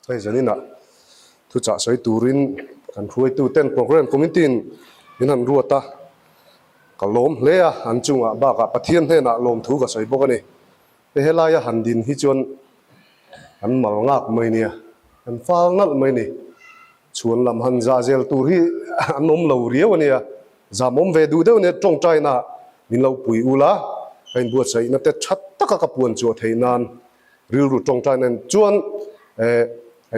Hei zaninah thuchah sawi turin kan hruaituten Programme Committee in min han ruat a, ka lawm hle a, an chungah bakah Pathian hnenah lawmthu ka sawi bawk a ni. Hei helaia han din hi chuan an mal ngak mai nia, an fal nalh mai ni. Chhuan lam han zah zel tur hi an awm lo riau a nia, zam awm ve duh deuh nia tawngtaina min lo pui ula, ka inbuatsaihna te tha taka ka puan chhuah theih nan Rilru tawngtai nen chuan eh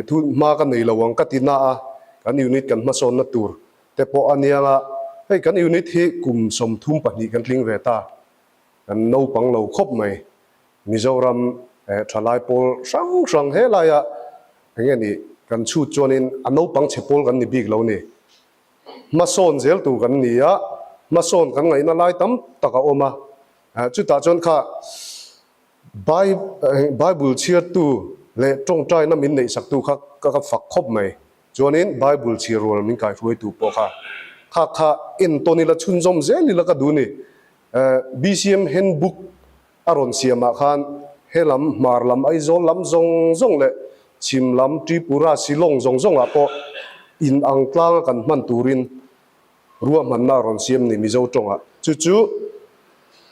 thu hma ka nei lo ang ka ti na a, kan unit kan hmasawnna tur te pawh a nia nga, hei kan unit hi kum 32 kan tling ve ta, kan naupang lo khawp mai, Mizoram eh thalai pawl hrang hrang helaia eng nge ni kan chhut chuanin a naupang chhe pawl kan ni bik lo ni, hmasawn zel tur kan ni a, hmasawn kan ngaihna lai tam tak a awm a, chutah chuan kha Bible chhiartu leh tawngtaina min neihsaktu kha ka ka fak khawp mai. Chuanin Bible chhiar rual min kaihruaitu pawh kha kha kha entawn ila chhunzawm zel ila ka duh ni. BCM handbook a rawn siamah khan helam hmar lam Aizawl lam zawng zawng leh chhim lam Tripura Shillong zawng zawngah pawh in ang tlanga kan hman turin ruahmanna a rawn siam ni Mizo tawngah. Chu chu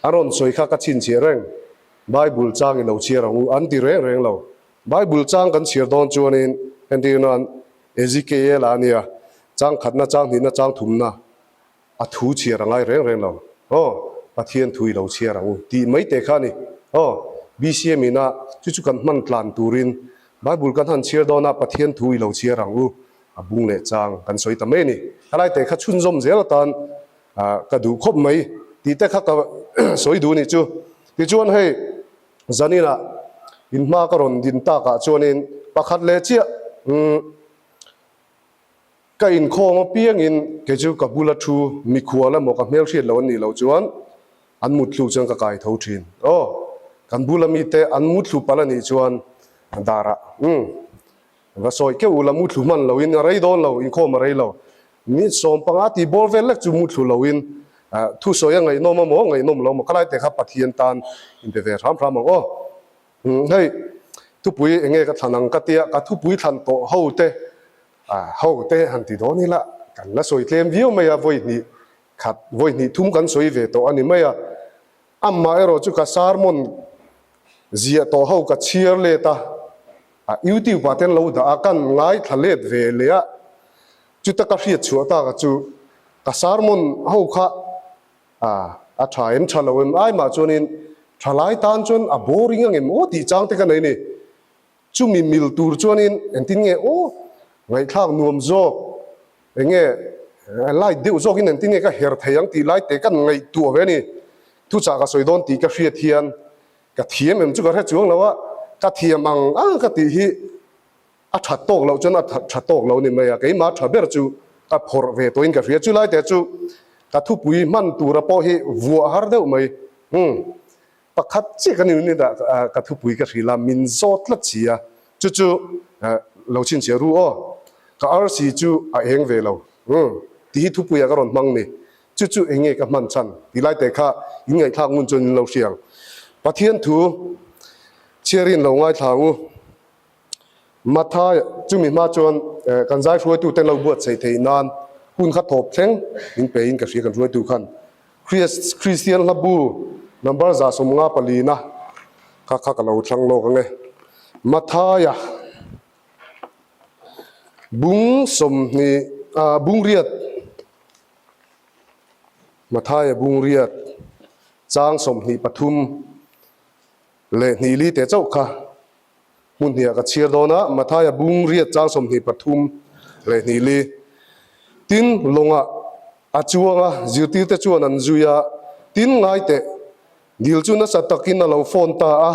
a rawn sawi kha ka chhinchhiah reng. Bible chang i lo chhiar ang u an ti reng reng lo. Bible chang kan chhiar dawn chuanin entir nan Ezekiel a nia, chang khatna, chang hnihna, chang thumna a thu chhiar a ngai reng reng lo. Aw, Pathian thu i lo chhiar ang u tih mai te kha a ni. Aw, BCM ina chu chu kan hman tlan turin Bible kan han chhiar dawn a, Pathian thu i lo chhiar ang u A bung leh chang kan sawi ta mai a ni. Helai te kha chhunzawm zel atan ka duh khawp mai tih te kha ka sawi duh a nih chu. Tichuan hei zaninah in hma ka rawn din takah chuanin pakhat leh chiah ka inkhawm apiangin kei chu ka bula thu mikhual emaw ka hmelhriat lo an nih loh chuan an mutthlu chuan ka kai tho thin. Aw kan bula mite an mutthlu palh a nih chuan darah umm Va sawi keuh ula muthlu hman loin a rei dawn lo, inkhawm a rei lo. Ni 15 tih bawr vel lek chu muthlu loin thu sawi a ngaihnawm a maw, ngaihnawm lo maw, khalai te kha Pathian tan inpe ve hram hram ang aw. Hei thupui eng nge ka thlan ang ka tia, ka thupui thlan tawh ho te, ho te han ti dawn ila kan la sawi tlem viau mai a, vawi hnih khat, vawi hnih thum kan sawi ve tawh a ni mai a. Amah erawh chu ka sermon ziah tawh ho ka chhiar let a, A YouTube ah ten lo dah a, kan ngaithla let ve leh a, chuta ka hriat chhuah tak a chu ka sermon ho kha a tha em tha lo em ai mah chuanin thalai tan chuan a boring ang em aw tih chang te ka nei ni. Chumi mil tur chuanin engtin nge aw ngaihthlak nuam zawk eng nge light deuh zawkin engtin nge ka her thei ang tih lai te kan ngaihtuah ve a ni. Thuchah ka sawi dawn tih ka hriat hian Ka thiam em chu ka hre chuang lo a, ka thiam ang ang ka tih hi a that tawk loh chuan a tha tawk lo ni mai a, keimah tha ber chu ka phawrh ve tawhin ka hria. Chulai te chu ka thupui hman tura pawh hi vuah har deuh mai. Umm pakhat chiah ka ni ni dah ka thupui ka hrilh a, min zawt tlat si a, chu chu lo chhinchhiah ru aw, ka arsi chu a eng ve lo. Umm tih hi thupuiah ka rawn hmang ni. Chu chu eng nge ka hman chhan? Ti lai te kha in ngaihthlak ngun chuan in lo hria ang. Pathian thu chhiarin lo ngaithla ang u. Matthai chumi hma chuan kan zai hruaitu ten lo buatsaih theih nan hun kha thawp thleng min pe in ka hria kan hruaitu khan. Kristian hla bu number 154 na kha kha ka lo thlang lawk ang e. Matthai-a bung 20 bung riat. Mathaia bungriat chang 23 leh hnih li te chauh kha hmun hniah ka chhiar dawn a, Mathaia bungriat chang 23 leh hnih li. Tin, lawngah a chuang a, zirtirte chuan an zui a, tin ngai teh, dil chu nasa takin a lo phone ta a,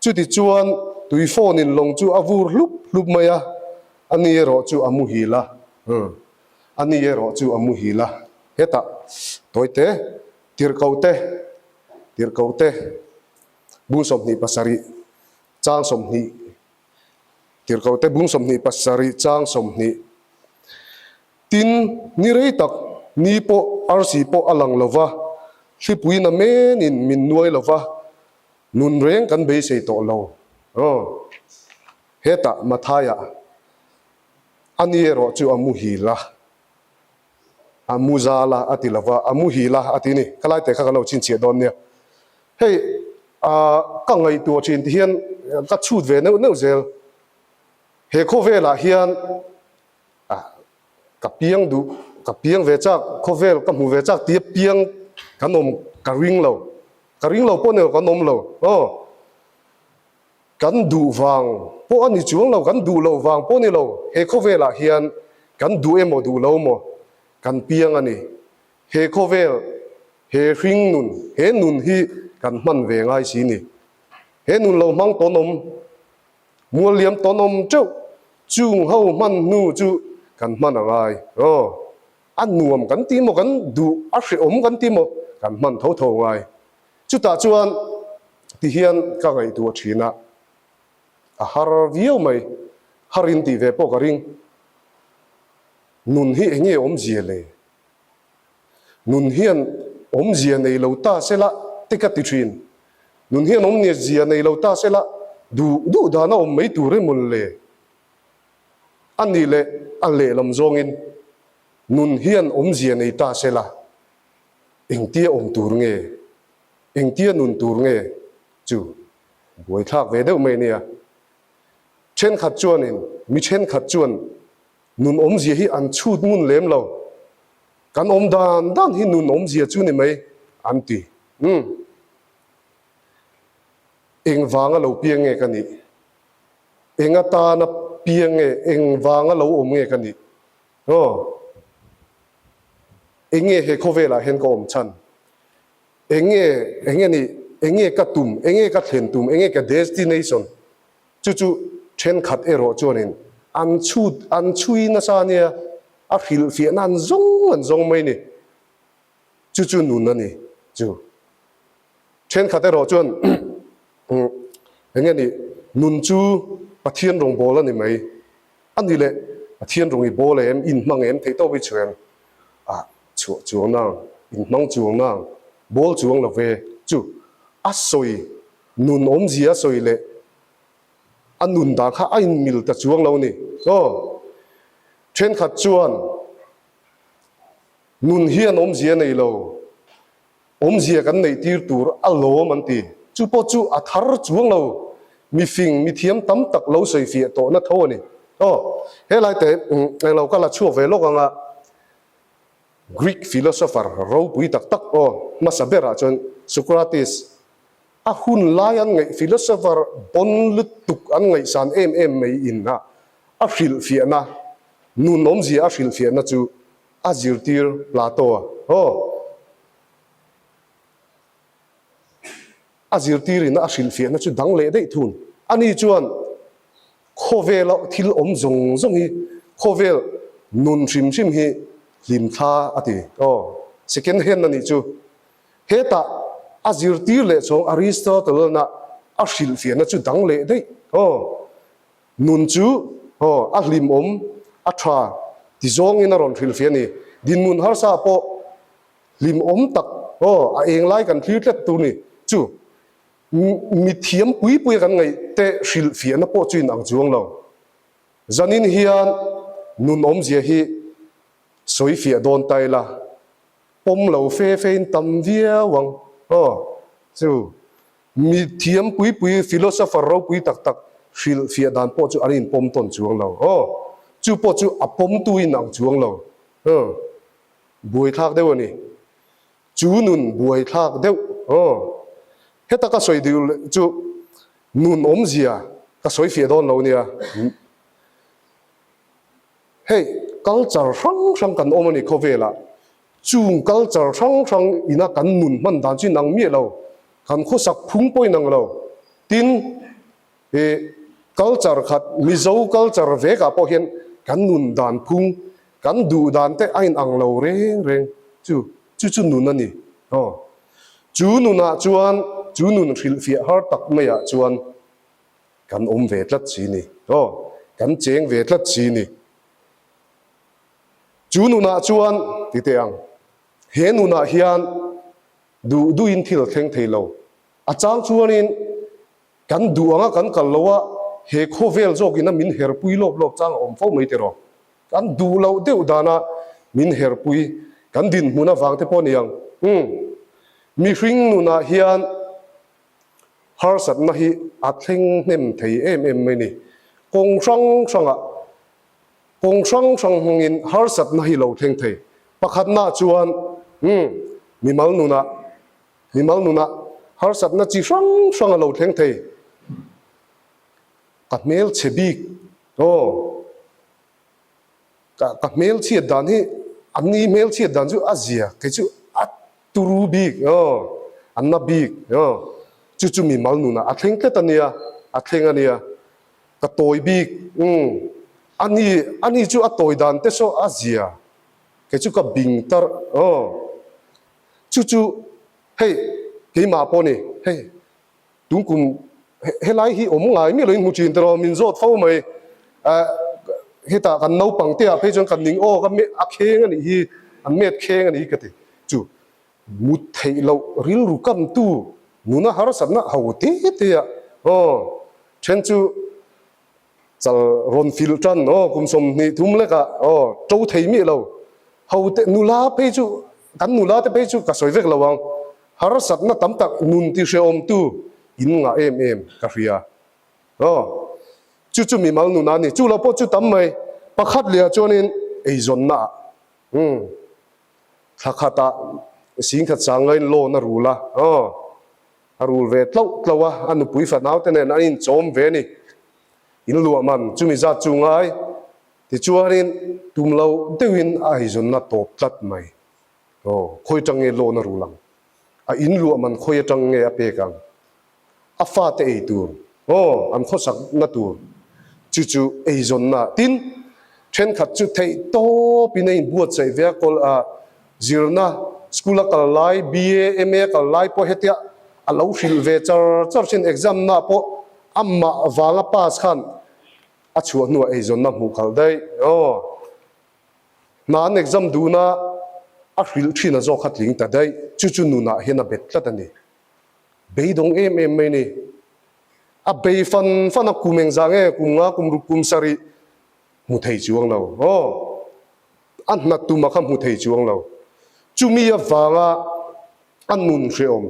chuti chuan tui phone in lawng chu a vur hlup hlup mai a, ani erawh chu a muhil a. A ni erawh chu a muhil a, hetah tawite tirhkohte, tirhkohte bung 27 chang 20, tirhkohte bung 27 chang 20, tin ni rei tak ni pawh arsi pawh a lang lova, hlipui na menin min nuai lova, nun reng kan beisei tawh lo. Aw. Hetah Mathaia a ni erawh chu a muhil a, a mu zal a a ti lo va, a muhil a a ti ni. Ka lai te kha ka lo chhinchhiah dawn nia. Hei ka ngaihtuah thin ti hian ka chhut ve neuh neuh zel. He khawvelah hian ka piang duh, ka piang ve chak, khawvel ka hmu ve chak tia piang kan awm ka ring lo. Ka ring lo pawh ni lo, kan awm lo. Aw. Kan duh vang pawh a ni chuang lo, kan duh loh vang pawh a ni lo. He khawvelah hian kan duh emaw duh lo maw kan piang a ni. He khawvel, he hring nun, he nun hi kan hman ve ngai si ni. He nun lo hmang tawn awm, mual liam tawn awm teuh, chung ho hman hnu chu kan hman a ngai. Aw, a nuam kan ti maw, kan duh a hrehawm kan ti maw, kan hman tho tho ngai. Chutah chuan tihian ka ngaihtuah thin a, a har viau mai, har in tih ve pawh ka ring. Nun hi enge awmzia le? Nun hian awmzia nei lo ta se la te ka ti thin. Nun hian awmzia nei lo ta se la duh duh dan a awm mai tur emaw le? A nih leh a lehlam zawngin nun hian awmzia nei ta se la Engtia awm tur nge? Engtia nun tur nge? Chu buaithlak ve deuh mai nia. Thenkhat chuanin mi thenkhat chuan nun awmzia hi an chhut ngun lem lo. Kan awm dan dan hi nun awmzia chu ni mai an ti. Umm. Engvanga lo piang nge ka nih? Eng atana piang nge? Engvanga lo awm nge ka nih? Aw. Enge he khawvelah hian ka awm chhan? Enge, enge ni, enge ka tum, enge ka thlen tum, enge ka destination? Chu chu thenkhat erawh chuanin an chhut, an chhui nasa ania, a hrilhfiahna an zawng an zawng mai ni. Chu chu nun a ni chu. Thenkhat erawh chuan enge ni, nun chu Pathian rawngbâwl a ni mai. A ni leh, Pathian rawng i bawl em, in hmang em, theihtawp i chhuang a, chhuah chuang nang, in hmang chuang nang, bawl chuang lo ve chu a sawi, nun awmzia a sawi leh a nun dan kha a inmil ta chuang lo ni. Aw, thenkhat chuan nun hian awmzia nei lo. Awmzia kan neih tir tur a lawm an ti. Chu pawh chu a thar chuang lo, mi fing, mi thiam tam tak lo sawi fiah tawhna tho a ni. Aw, helai te englo ka la chhuak ve lawk ang a, Greek philosopher ropui tak tak aw, hmasa berah chuan Socrates, a hun lai an ngaih philosopher bon lutuk an ngaihsan em em mai in a, a hrilhfiahna, nun awmzia a hrilhfiahna chu A zirtir Plato a aw. A zirtirin a hrilhfiahna chu dang leh daih thun. Ani chuan khawvela thil awm zawng zawng hi khawvel nun hrim hrim hi hlimthla a ti aw. Second hand a nih chu. Hetah a zirtir leh chhawng Aristotle-na a hrilhfiahna chu dang leh daih aw. Nun chu aw a hlimawm, a tha ti zawngin a rawn hrilhfiah a ni. Dinhmun harsa pawh hlimawm tak aw a eng lai kan thlir tlat tur ni chu mi thiam pui pui a kan ngaih te hrilhfiahna pawh chu inang chuang lo. Zanin hian nun awmzia hi sawifiah dawn ta ila pawm lo fe fe in tam viau ang aw chu. Mi thiam pui pui, philosopher ropui tak tak hrilhfiah dan pawh chu an inpawm tawn chuang lo. Aw, chu pawh chu a pawmtu in ang chuang lo. Aw, buaithlak deuh a ni. Chu nun buaithlak deuh. Aw, heta ka sawi deuh leh chu nun awmzia ka sawifiah dawn lo nia. Hei, culture hrang hrang kan awm a ni khawvelah. Chung culture hrang hrang ina kan nun hman dan chu inang miah lo, kan khawsak phung pawh inang lo. Tin, i culture khat Mizo culture vekah pawh hian kan nun dan phung, kan duh dan te a inang lo reng reng. Chu chu chu nun a ni. Aw. Chu nunah chuan, chu nun hrilhfiah har tak maiah chuan kan awm ve tlat si ni. Aw, kan cheng ve tlat si ni. Chu nunah chuan, ti teh ang, he nunah hian duh duhin thil a thleng thei lo. A chang chuanin kan duh anga kan kal lo a, he khawvel zawkin a min herpui lawp lawp chang a awm fo mai tiraw. Kan duh loh deuh dana min herpui kan dinhmun avang te pawh a ni ang. Umm. Mihring nunah hian harsatna hi a thleng hnem thei em em mai ni. Kawng hrang hrangah kawng hrang hrang hmangin harsatna hi lo thleng thei. Pakhatnaah chuan umm mimal nunah mimal nunah harsatna chi hrang hrang a lo thleng thei. Ka hmelchhe bik aw. Ka ka hmelchhiat dan hi an ni hmelchhiat dan chu a zia kei chu a turu bik aw a na bik aw chu chu mimal nunah a thleng tlat a nia a thleng a nia ka tawi bik umm a ni a ni chu a tawi dan te saw a zia kei chu ka bing tarh aw chu chu hei keimah pawh ni hei. Tun kum helai hi awm ngai miah loin hmu thin tiraw min zawt fo mai. Hetah kan naupang te ah phei chuan kan ning aw ka a kheng a nih hi an met kheng a nih hi ka ti. Chu mut theih loh rilru kamtu nuna harsatna ho te te ah aw then chu Chal rawn filh tan aw kum 20 thum lekah aw to thei miah lo. Ho te nula phei chu kan nula te phei chu ka sawi vek lo ang. Harsatna tam tak nun ti hrehawmtu in ngah em em ka hria. Aw chu chu mimal nun a ni. Chu lo pawh chu tam mai. Pakhat leh ah chuanin eizawnna ah umm thla khatah singkhat sangain loan a rul a aw. A rul ve tlauh tlauh a, a nupui fanaute nen an inchawm ve a ni. In luah man chumi zat chu ngai. Tichuanin tum lo deuhin a eizawnna tawp tlat mai. Aw, khawi atang nge loan a rul ang? A in luah man khawi atang nge a pek ang? A fate ei tur, aw, an khawsakna tur chu chu eizawnna. Tin, thenkhat chu theih tawpin a inbuatsaih ve a, kawl a Zirna, school a kal lai, BA, MA a kal lai pawh hetia a lo hrilh ve char char thin. Exam na pawh amah vanga pass khan a chhuah hnuah eizawnna hmuh khalh daih. Aw, hna an exam duhna a hrilh thin a zawk kha tling ta daih. Chu chu nunah hian a bet tlat a ni. Beidawng em em mai ni. A bei fan fan a, kum engzah nge, kum nga, kum ruk, kum sarih hmu thei chuang lo. Aw. A hna tuma kha hmu thei chuang lo. Chumi avanga a nun hrehawm,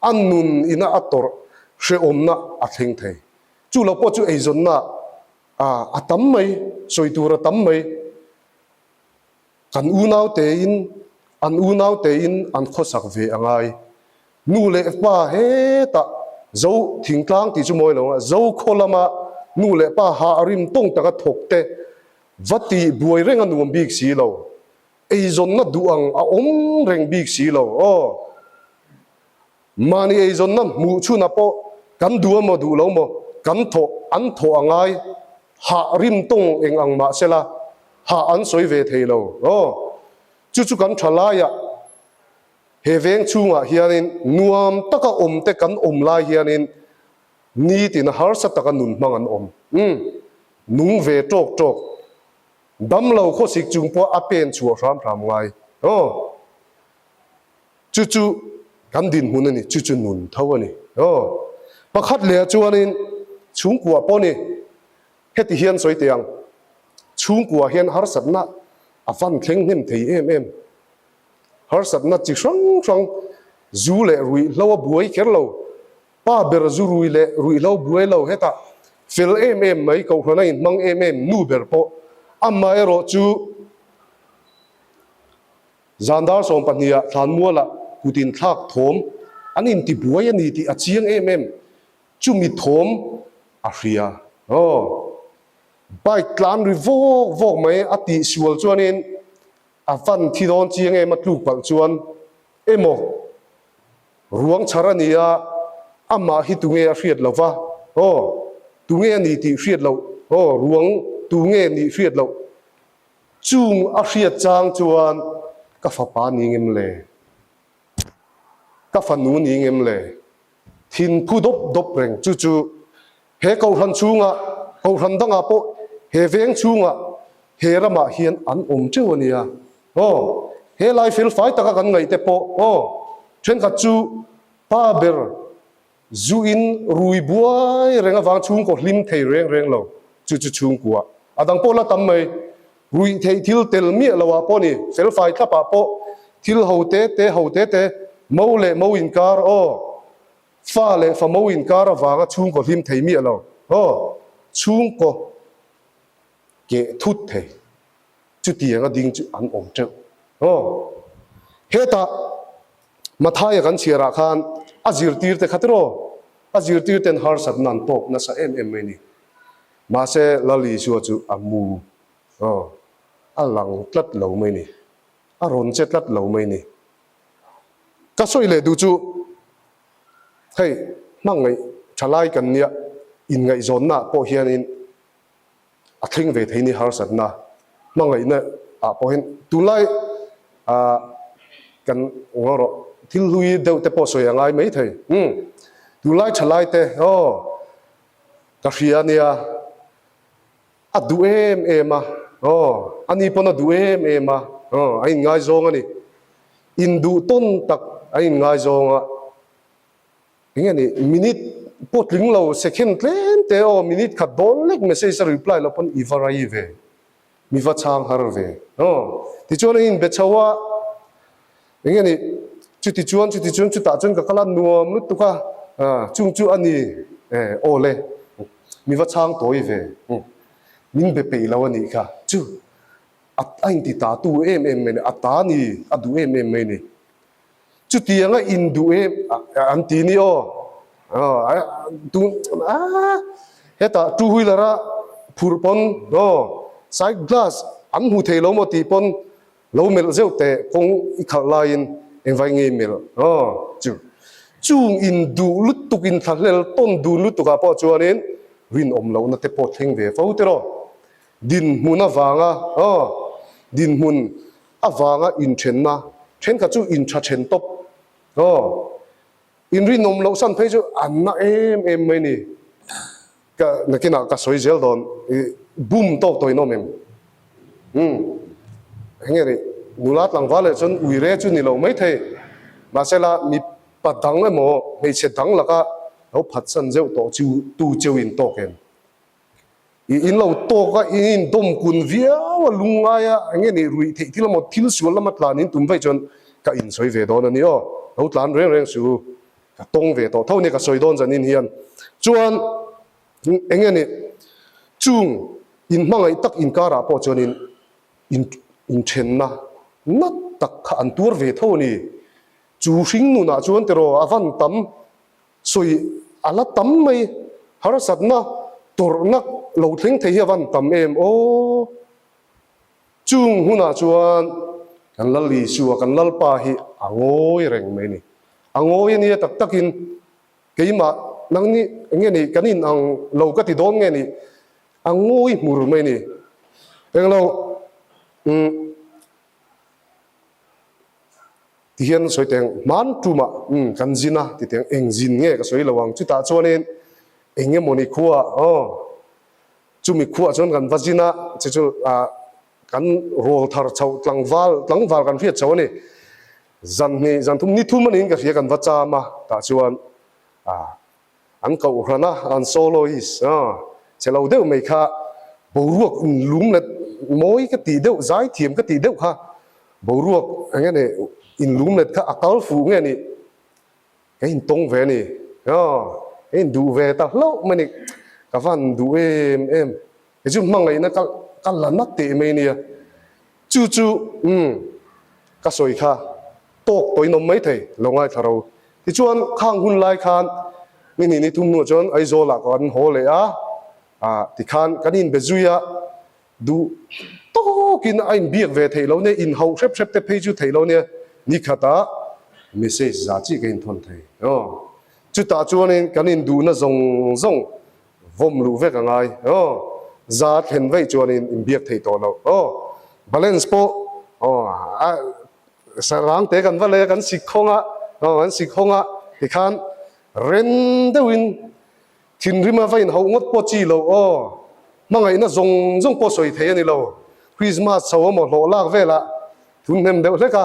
a nun ina a tawrh hrehawmna a thleng thei. Chu lo pawh chu eizawnna a tam mai, sawi tur a tam mai. Kan unau tein, an unau tein an khawsak ve a ngai. Nu leh pa hetah Zo thingtlang tih chu mawi lo ang a, Zo khaw lama nu leh pa hah rim tawng taka thawk te Va tih buai reng a nuam bik si lo. Eizawnna duh ang a awm reng bik si lo. Aw. Mahni eizawnna hmuh chhunah pawh kan duh a maw duh lo maw kan thawh an thawh a ngai. Hah rim tawng eng ang mah sela hah an sawi ve thei lo. Aw. Chu chu kan tha laiah he veng chhungah hianin nuam taka awm te kan awm lai hianin Nitin harsa taka nun hmang an awm. Umm. Nung ve tawk tawk. Damlo khawsik chung pawh a pen chhuah hram hram ngai. Aw. Chu chu kan dinhmun a ni. Chu chu nun tho a ni. Aw. Pakhat leh ah chuanin chhungkua pawh ni. Heti hian sawi teh ang. Chhungkua hian harsatna a van thleng hnem thei em em. Harsatna chi hrang hrang zu leh ruihhlo a buai kher lo. Pa ber zu rui leh ruihhlo buai lo hetah fel em em mai kohhran a inhmang em em nu ber pawh amaherawh chu zan dar 12 ah thlanmualah kut inthlak thawm an inti buai a ni tih a chiang em em chumi thawm a hria aw bike tlan ri vawk vawk mai a tihsual chuanin a van thi dawn chiang em a tluk palh chuan emaw Ruang chhar a ni a, amah hi tunge a hriat lo va, aw, tunge a ni tih hriat loh, aw, ruang tunge nih hriat loh. Chung a hriat chang chuan ka fapa ni ngem le? Ka fanu ni ngem le? Thin phu dawp dawp reng chu chu he kohhran chhungah, kohhran dangah pawh he veng chhungah he ramah hian an awm teuh a nia. Aw, he lai fel fai taka kan ngaih te pawh, aw, thenkhat chu pa ber. Zu in rui buai reng avang chhungkaw hlim thei reng reng lo, chu chu chhungkua a dang pawh la tam mai. Ruih theih thil tel miah lo ah pawh ni, felfai thlap ah pawh thil ho te te ho te te, mo leh mo inkar aw, fa leh fa mo inkar avanga chhungkaw hlim thei miah lo aw, chhungkaw keh thut thei. Chutiang a ding chu an awm teuh aw. Hetah Mathaia kan chhiarah khan a zirtir te kha tiraw? A zirtir ten harsatna an tawk nasa em em mai ni. Mahse Lal Isua chu a mu aw, a lang tlat lo mai ni. A rawn che tlat lo mai ni. Ka sawi leh duh chu hei hmangaih thalai kan nia inngaihzawnnaah pawh hianin A thleng ve thei ni harsatna hmangaihna ah pawh hian tunlai ah kan ngaw rawh thil hlui deuh te pawh sawi a ngai mai thei umm tunlai thalai te aw ka hria ania a duh em em a aw ani pawn a duh em em a aw a inngaizawng a ni induh tawn tak a inngaizawng a. Enge ni minute pawh tling lo second tlem te aw minute khat dawn lek message a reply loh pawn i va rai ve mi va chhang har ve aw tichuan a inbe chho a enge ni chuti chuan chuti chuan chutah chuan ka kal a nuam lutuk a chung chu a ni e aw le mi va chhang tawi ve min be peih lo a nih kha chu a inti ta tu em em mai ni a ta ni a duh em em mai ni. Chutianga induh em an ti ni aw. Tun hetah two wheeler a phurh pawn aw side glass an hmu thei lo maw tih pawn lo melh zeuh teh kawng i khalh laiin engvai nge melh aw chu chung induh lutuk inthlahlel tawn dun lutuk ah pawh chuanin rinawm lohna te pawh thleng ve fo tiraw dinhmun avanga aw dinhmun Avanga inthenna thenkhat chu intha then tawp aw. Inrinawm loh san phei chu an na em em mai ni. Ka nakinah ka sawi zel dawn i bum tawk tawh in awm em? Umm enge ni nula tlangval leh chuan uire chu ni lo mai thei mahsela mipa dang emaw hmeichhe dang laka lo phatsan zeuh tawh chu tu cheu in tawk em? I in lo tawk a, i in dawm kun viau a, lungngai a, eng nge nih ruih theih thil emaw thil sual lama tlan in tum vaih chuan ka insawi ve dawn a ni aw, lo tlan reng reng suh u, ka tawng ve tawh tho nia ka sawi dawn zanin hian. Chuan eng nge nih chung in hmangaih tak inkarah pawh chuanin in inthenna nat tak kha an tuar ve tho a ni. Chu hring nunah chuan tiraw a van tam Sawi a la tam mai, harsatna tawrhna lo thleng thei hi a van tam em aw. Chung hunah chuan kan Lal Isua, kan Lalpa hi a ngawi reng mai a ni. A ngawi a nia tak takin keimah nang ni nge ni kan in ang lo ka ti dawn nge ni a ngawi hmur mai a ni. Englo umm. Ti hian sawi teng hman tumah umm kan zin a ti teng eng zin nge ka sawi lo ang chutah chuanin eng emawni khua aw chumi khuah chuan kan va zin a che chu ah kan rawl thar chhoh tlangval tlangval kan hriat chhoh a ni zan hnih zan thum ni thum a niin ka hria kan va cham a tah chuan ah An kohhran a, an soloist a, che lo deuh mai kha boruak inlum let mawi ka tih deuh, zaithiam ka tih deuh kha boruak eng nge ni inlum let kha a kal fuh nge ni ka intawng ve a ni aw, ka induh ve ta hlauh mai ni, ka van duh em em, kei chu hmangaihna ka ka la na teh mai nia, chu chu umm ka sawi kha tawk tawhin awm mai thei lo ngaithla ro. Tichuan khang hun lai khan ni hnih ni thum hnuah chuan Aizawlah kan haw leh a, ah tikhan kan inbe zui a, duh tawkin a inbiak ve theih lo nia, inhauh hrep hrep te phei chu theih lo nia, ni khatah message za chiah ka inthawn thei aw. Chutah chuanin kan induhna zawng zawng vawm luh vek a ngai aw, za thlen vaih chuanin inbiak theih tawh loh aw, balance pawh aw a Sarang te kan va lei a, kan sik khawng a, aw kan sik khawng a, tikhan ren deuhin thinrim a va inhauh ngawt pawh chi lo aw, hmangaihna zawng zawng pawh sawi thei a ni lo, Christmas chho emaw hlawh lak velah thun hnem deuh hlek a,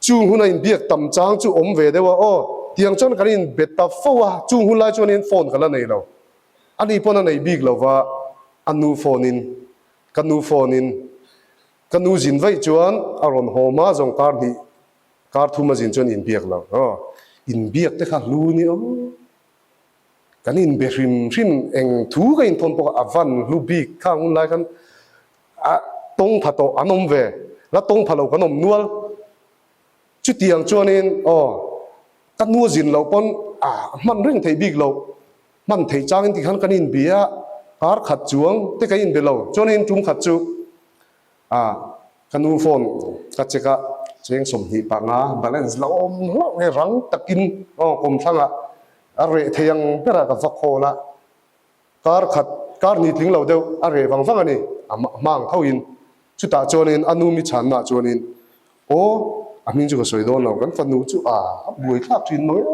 chung huna inbiak tam chang chu awm ve deuh a aw. Tiang chuan kan inbe ta fo a, chung hun lai chuanin phone ka la nei lo. Ani pawn a nei bik lo va, a nu phone in, ka nu phone in, ka nu zin vaih chuan a rawn haw hma zawng kar hnih, kar thum a zin chuan inbiak lo. Aw, inbiak te kha hlu ni aw. Kan inbe hrim hrim eng thu ka inthawn pawh a van hlu bik khang hun lai khan a tawng pha tawh an awm ve, la tawng pha lo kan awm nual. Chutiang chuanin aw ka nu a zin loh pawn a hman reng theih bik loh, hman theih changin tikhan kan inbia kar khat chuang te ka inbe lo. Chuanin tum khat chu a ka nu phone ka check a, cheng 25 balance la awm hlauh nge rang takin aw kawmthlangah a reh thei ang berah ka va call a. Kar khat, kar ni tling lo deuh a reh vang vang a ni, a hma ang tho in. Chutah chuanin a nu mi chhanna chuanin, Aw, a hming chu ka sawi dawn lo, kan fanu chu a, a buai thlak thin mang e,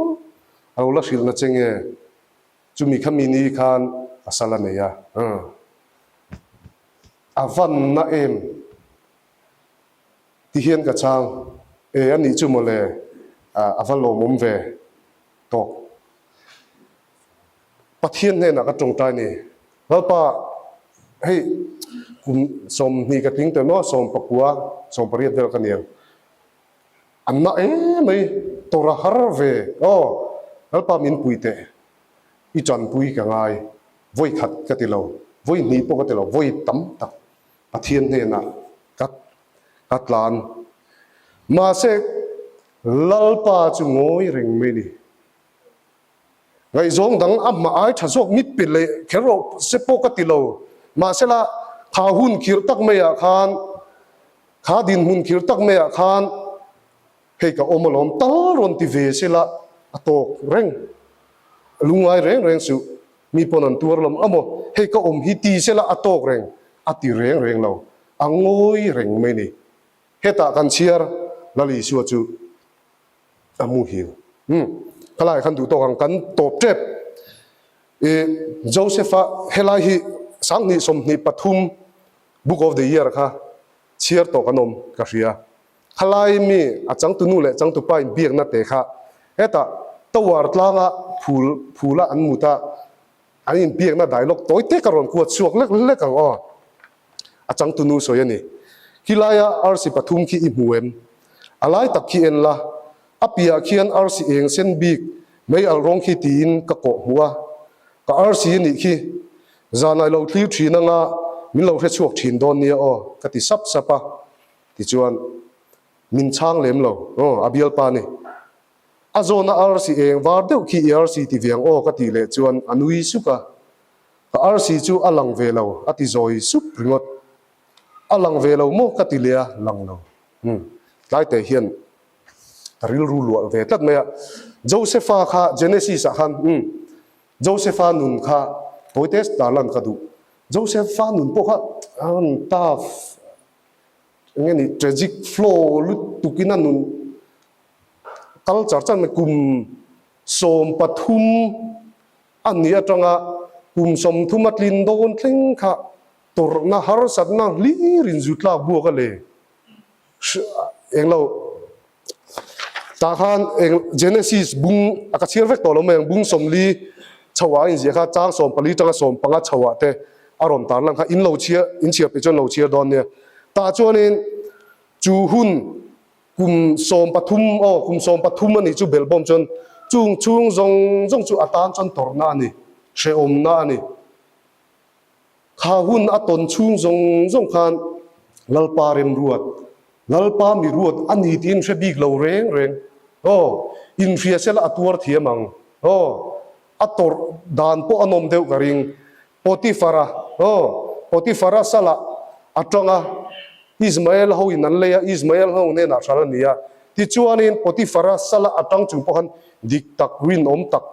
a lo la hrilhna che nge, chumi kha mi ni khan pasal a nei a, a vanna em ti hian ka chhang, e a nih chu mawle, a va lawmawm ve tawk. Pathian hnenah ka tawngtai ni. Lalpa, hei kum 20 ka tling tawh emaw, 19, 18 vel ka niang. An na em mai, tawrh a har ve. Aw, Lalpa min pui teh, i tanpui ka ngai. Vawi khat ka ti lo, vawi hnih pawh ka ti lo, vawi tam tak Pathian hnenah ka ka tlan. Mahse, Lalpa chu ngawi reng mai ni. Ngaihzawng dang a hma ai tha zawk mit pe leh kher rawh se pawh ka ti lo. Mahsela, kha hun khirh tak maiah khan, kha dinhmun khirh tak maiah khan hei ka awm alawm tal rawn ti ve sela a tawk reng. Lungngai reng reng suh, mi pawn an tuar lawm amaw hei ka awm hi ti sela a tawk reng a ti reng reng lo. A ngawi reng mai ni. Hetah kan chhiar Lal Isua chu A muhil. Umm. Khalai khan duh tawk ang kan tawp tep. I Joseph-a helai hi 2023 Book of the Year kha chhiar tawh kan awm ka hria. Khalai mi a changtunu leh changtupa in biakna te kha hetah tower tlanga phul phula an mut a, An inbiakna dialogue tawi te ka rawn kuat chhuak lek lek ang aw. A changtunu sawi a ni. Khilaia arsi pathum khi i hmu em? A lai tak khi en la, a piah khian arsi eng sen bik mei alh rawng khi tiin ka kawh hmuh a. Ka arsi a nih khi. Zanah i lo thlir thin anga min lo hre chhuak thin dawn nia aw ka ti sap sap a. Tichuan, min chhang lem lo aw, a bialpa ni. A zawna arsi eng var deuh khi i arsi ti ve ang aw ka tih leh chuan a nui suk a, ka arsi chu a lang ve lo a ti zawi sup ringawt. A lang ve lo maw ka ti leh a, lang lo. Umm, tlai teh hian ka rilru luah ve tlat mai a. Josepha kha Genesis ah khan umm, Josepha nun kha tawi test tarlan ka duh. Josepha nun pawh kha an tough eng nge ni tragic flow lutuk in a nun Kal char char mai kum 13 a nih atanga kum 30 a tlin dawn thleng kha tawrhna harsatna hlir in zu tlak buak a le. Englo tah khan eng Genesis bung a ka chhiar vek tawh lo mai ang bung 40 chho ah a inziah kha chang 14 tanga 15 chho ah te a rawn tar lang kha in lo chhiar in chhiar peih chuan lo chhiar dawn nia. Tah chuanin chu hun Kum 13, aw, kum 13 a nih chu belhbawm chuan chung chhung zawng zawng chu a tan chuan tawrhna a ni, hrehawmna a ni. Kha hun a tawn chhung zawng zawng khan Lalpa remruat, Lalpa mi ruat a ni tiin hre bik lo reng reng. Aw, inhria sela a tuar thiam ang. Aw, a tawrh dan pawh a nawm deuh ka ring. Potifara, aw, Potifara salah a tang a, Ismael ho in an lei a, Ismael ho hnenah hral a ni a. Tichuanin Potifara salah a tang chung pawh khan dik tak, rinawm tak,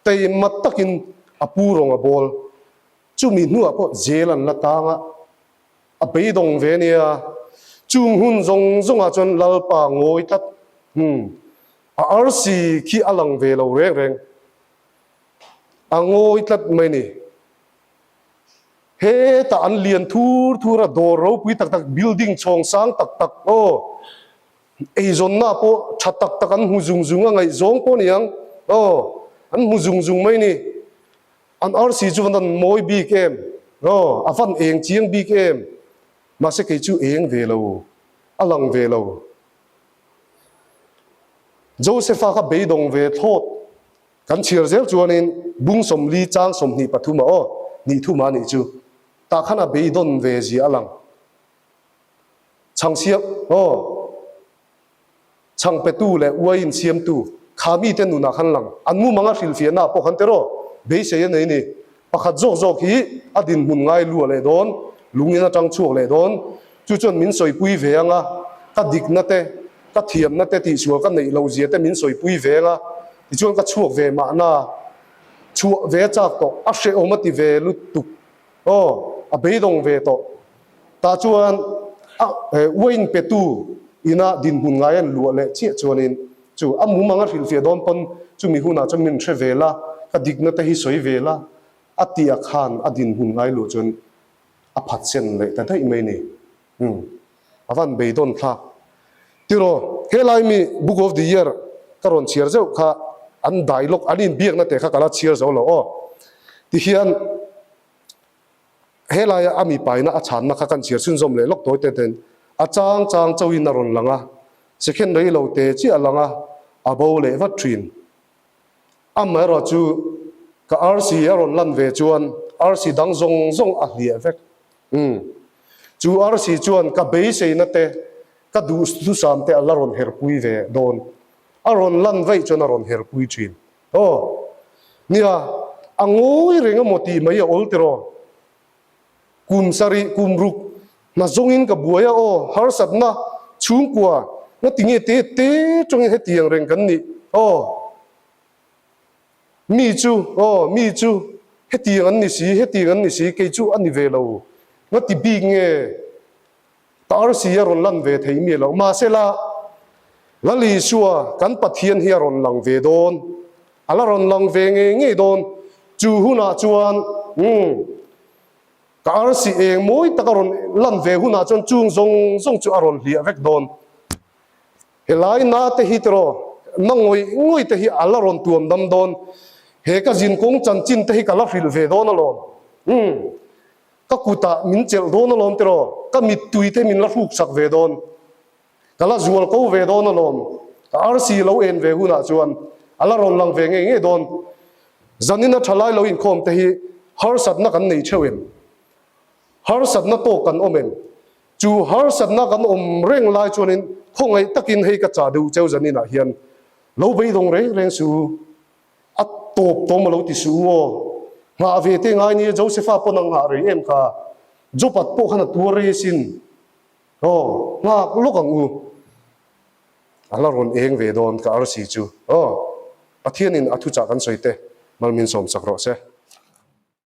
teima takin a pu rawng a bawl. Chumi hnuah pawh jail an la tang a, a beidawng ve nia. Chung hun zawng zawngah chuan Lalpa ngawi tlat, hmm, a arsi khi a lang ve lo reng reng. A ngawi tlat mai ni. Hetah an lian thur thur a, dawr ropui tak tak, building chhawng sang tak tak aw, eizawnna pawh tha tak tak an hmu zung zung a, ngaihzawng pawh a ni ang. Aw, an hmu zung zung mai ni. An arsi chu van an mawi bik em? Aw, a van eng chiang bik em? Mahse kei chu eng ve lo, a lang ve lo. Josepha kha beidawng ve thlawt. Kan chhiar zel chuanin bung 40 chang 23 ah aw, hnih thum ah nih chu. Tah khan a beidawn ve zia a lang. Chhang siam aw, chhang petu leh uaiin siamtu kha mite nunah khan lang. An mumang a hrilhfiahna ah pawh khan teraw beisei a nei ni. Pakhat zawk zawk hi a dinhmun ngai lua leh dawn, lungin atang chhuak leh dawn. Chu chuan min sawipui ve ang a, ka dikna te, ka thiamna te tihsual ka neih lo zia te min sawipui ve ang a, tichuan ka chhuak ve mahna chhuah ve a chak tawh, a hrehawm a ti ve lutuk aw, a beidawng ve tawh. Tah chuan a uain petu ina dinhmun ngai an luah leh chiah chuanin chu a mumang a hrilhfiah dawn pawn chumi hunah chuan min hre ve la, ka dikna te hi sawi ve la a tih a khan a dinhmun ngai luah chuan a phatsen leh ta daih mai ni. Umm a van beidawn thlak. Tiraw, helai mi Book of the Year ka rawn chhiar zeuh kha an dialogue an inbiakna te kha ka la chhiar zo lo aw. Tihian Helaia a mi paina a chhanna kha kan chhiar chhunzawm leh lawk tawi te ten a chang chang chauhin a rawn lang a, second rei lo te chiah a lang a, a bo leh vat thin. Amaherawhchu ka arsi a rawn lan ve chuan arsi dang zawng zawng a hliah vek. Umm. Chu arsi chuan ka beiseina te, ka duhthusam te a la rawn herpui ve dawn. A rawn lan vaih chuan a rawn herpui thin. Aw, nia, a ngawi reng emaw tih mai a awl tiraw? Kum sarih, kum ruk hna zawngin ka buai a aw, harsatna chhungkua nga ti nge te te tawngin hetiang reng kan nih aw, mi chu aw, mi chu hetiang an ni si, hetiang an ni si, kei chu a ni ve lo nga ti bik nge? Tarsi a rawn lan ve thei mi lo. Mahsela, Lal Isua kan Pathian hi a rawn lang ve dawn. A la rawn lang ve ngei ngei dawn. Chu hunah chuan, umm, ka arsi eng mawi tak a rawn lan ve hunah chuan chung zawng zawng chu a rawn hliah vek dawn. Helai na te hi tiraw, na ngawih ngawih te hi a la rawn tuam dam dawn. He ka zinkawng chanchin te hi ka la hrilh ve dawn alawm. Umm. Ka kutah min chelh dawn alawm tiraw, ka mittui te min la hruksak ve dawn, ka la zual ko ve dawn alawm, ka arsi lo en ve hunah chuan a la rawn lang ve ngei ngei dawn. Zanina thalai lo inkhawm te hi harsatna kan nei theuh em? Harsatna tawk kan awm em? Chu harsatna kan awm reng lai chuanin khawngaih takin hei ka chah deuh cheu zaninah hian lo beidawng reng reng suh u. A tawp tawm a lo ti suh u aw. Nghah ve te ngai nia Josepha pawn a nghah rei em kha. Job-at pawh khan a tuar rei asin. Aw, nghak lawk ang u. A la rawn eng ve dawn ka arsi chu. Aw, Pathianin a thuchah kan sawi te malmin sawmsak rawh se.